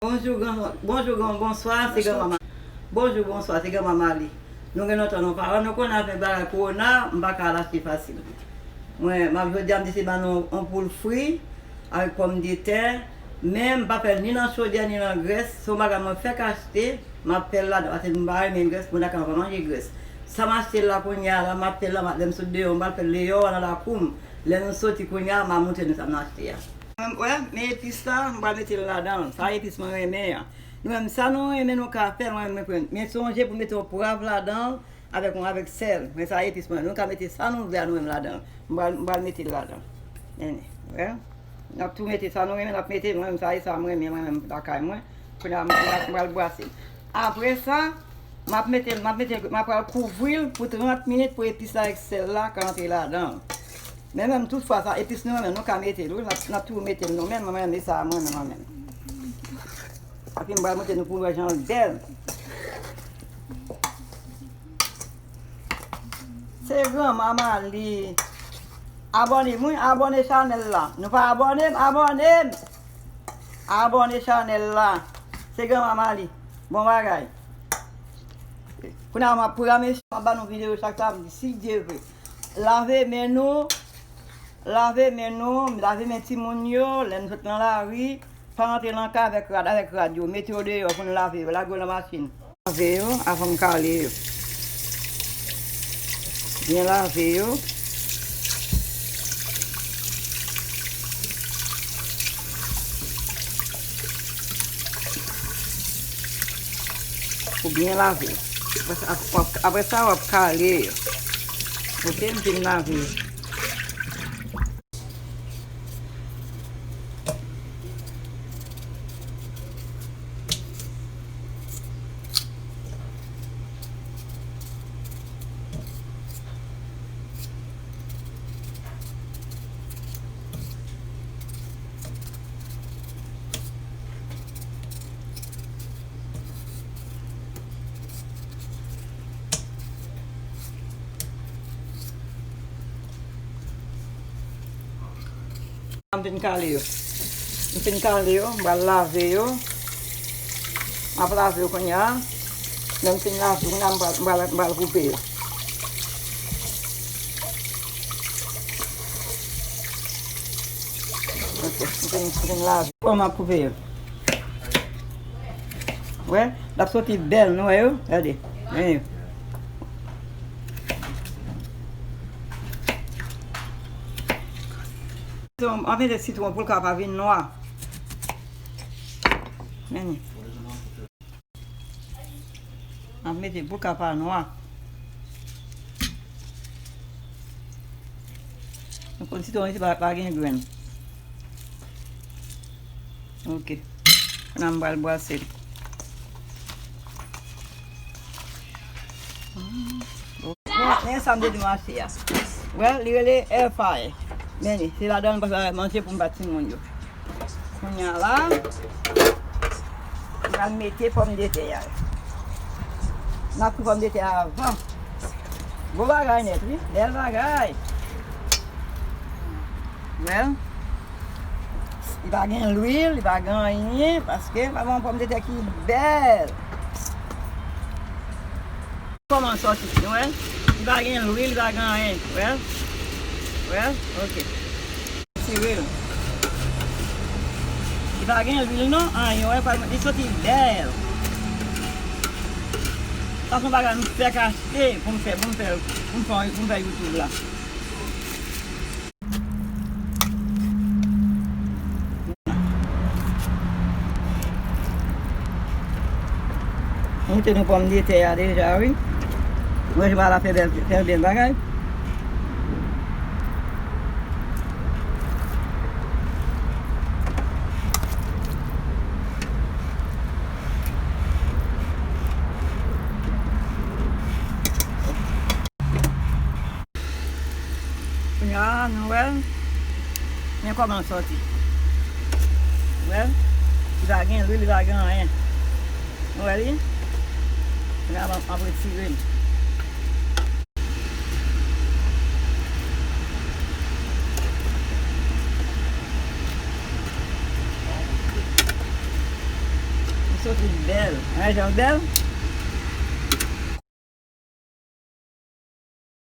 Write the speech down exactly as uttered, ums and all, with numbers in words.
Bonjou, gran, bonjou, gran, bonswa, se granmanman. Bonjou, bonswa, se granmanman li. Nou gen lontan nou pa wè, nou konnen avèk bagay kowona, m pa ka al achte fasil. Mwen, m ap jodi a, m deside ban nou yon poul fri avèk pòmdetè, men m pa fè l ni nan chodyè, ni nan grès. Se yon bagay mwen fèk achte, m ap fè l ladan, paske m pa renmen grès, moun lakay mwen pa manje grès. Sa m achte la kounye a la, m ap fè l la, lè m sot deyò, m pral fè l deyò a nan lakou m. Lè nou soti kounye a, m a montre nou sa m achte a. Mwen, wè, men epis la, m pral mete l ladan. Sa epis mwen renmen an. Nou menm, sa nou renmen, nou ka fè, nou renmen pran. Men sonje pou mete yon pwav ladan, avèk yon, avèk sèl. Men sa epis mwen, nou ka mete sa nou vle a nou menm ladan. M pral, m pral mete l ladan. Men, wè. N ap tou mete sa nou renmen, n ap mete, mwen menm, sa e sa mwen renmen, mwen menm, lakay mwen. Kounye a, m pral, m pral bwase l. Apre sa, m ap mete l, m ap mete l, m ap pral kouvri l pou trant minit pou epis la avèk sèl la ka antre ladan. Men menm tout fwa sa, epis nou menm, nou ka mete l, wi. N ap, n ap tou mete l nou menm, mwen menm, e sa mwen menm, mwen menm. Epi m pral montre nou pou nou wè jan l bèl. Se granmanman li. Abòne m, wi, abòne chanèl la. Nou pa abòne m, abòne m. Abòne chanèl la. Se granmanman li. Bon bagay. Kounye a, m ap pran mesye, m ap ba nou videyo chak samdi, si Dye vle. Lave men nou, lave men nou, lave men timoun yo, lè nou sot nan lari, pa rantre nan kay avèk rad, avèk rad yo, mete yo deyò pou nou lave yo, lage yo nan machin. Lave yo avan m kale yo. Byen lave yo. Pou byen lave. Apre sa, w ap, apre sa, w ap kale yo. Oke, m fin lave yo. M fin kale yo. M fin kale yo, m pral lave yo. M ap lave yo kounye a. Lè m fin lave yo, kounye a m pral, m pral, m pral koupe yo. Ok, m fin, m fin lave. Kòman m ap koupe yo? Wè, l ap soti bèl, nou wè yo? Gade, men yo. Sitwon, anfen, se sitwon pou l ka pa vin nwa. Men li. M ap mete pou l ka pa nwa. Nou konn sitwon isi pa, pa gen grenn. Ok. Kounye a m pral bwase l. Bon, men sa m te di nou achte a. Wè, li rele air fryer. Men li, se ladan l m pral manje pou m ba timoun yo. Kounye a la, m pral mete pòmdetè a. M ap fri pòmdetè a avan. Bon bagay nèt, wi. Bèl bagay. Wè. Li pa gen lwil, li pa gen anyen, paske m ap ban pòmdetè ki bèl. Kòman sòti, nou wè? Li pa gen lwil, li pa gen anyen, wè? Wè? Ok. Tire l. Li pa gen lwil non, anyen, wè, pa, li soti bèl. Sa se yon bagay m fèk achte pou m fè, pou m fè, pou m fè, pou m fè YouTube la. Mete nou pòmdetè a deja, wi. Mwen, jodi a la fè bèl, fè bèl bagay. Kounye a, nou wè l. Men kòman l sòti. Wè l. Li pa gen lwil, li pa gen anyen. Nou wè li? Kounye a, m ap, m ap retire l. Soti bèl. An, jan bèl.